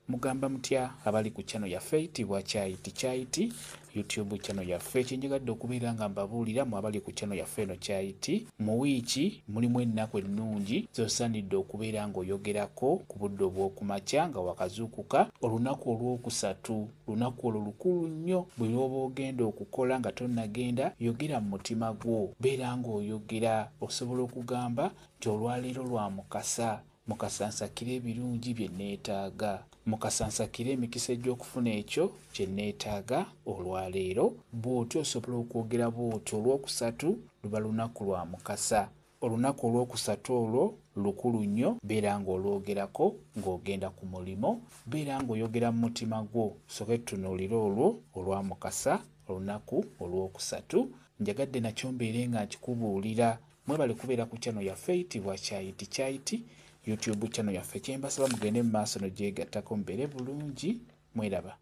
Mugamba mutya abali ku channel yaffe eyitibwa Kyayiti Kyayiti YouTube channel yaffe. Kyenjagadde okubeera nga mbabuulira mu abali ku channel yaffe eno Kyayiti, mu wiiki mulimu ennaku ennungi z'osaanidde okubeera ng'oyogerako ku budde obw'okumakya nga wakazuukuka. Olunaku olwokusatu, lunaku olwo lukulu nnyo. Buli lw'oba ogenda okukola nga tonnagenda, yogera mu mutima gwo, beera ng'oyogera. Osobola okugamba nti olwaleero lwa Mukasa, Mukasa nsakire ebirungi bye neetaaga, Mukasa nsakire emikisa egy'okufuna ekyo kye neetaaga olwaleero. Bw'otyo osobola okwogera bw'otyo. Olwokusatu luba lunaku lwa Mukasa. Olunaku olwokusatu olwo lukulu nnyo, beera ng'olwogerako ng'ogenda ku mulimu, beera ng'oyogera mu mutima gwo. Soke tutunuulire olwo olwa Mukasa, olunaku olwokusatu. Njagadde nakyo mbeere nga nkikubuulira. Mwebale kubeera ku channel yaffe eyitibwa Kyayiti Kyayiti YouTube channel yaffe. Kyembasaba mugende mu maaso nogyegattako, mubeere bulungi, mweraba.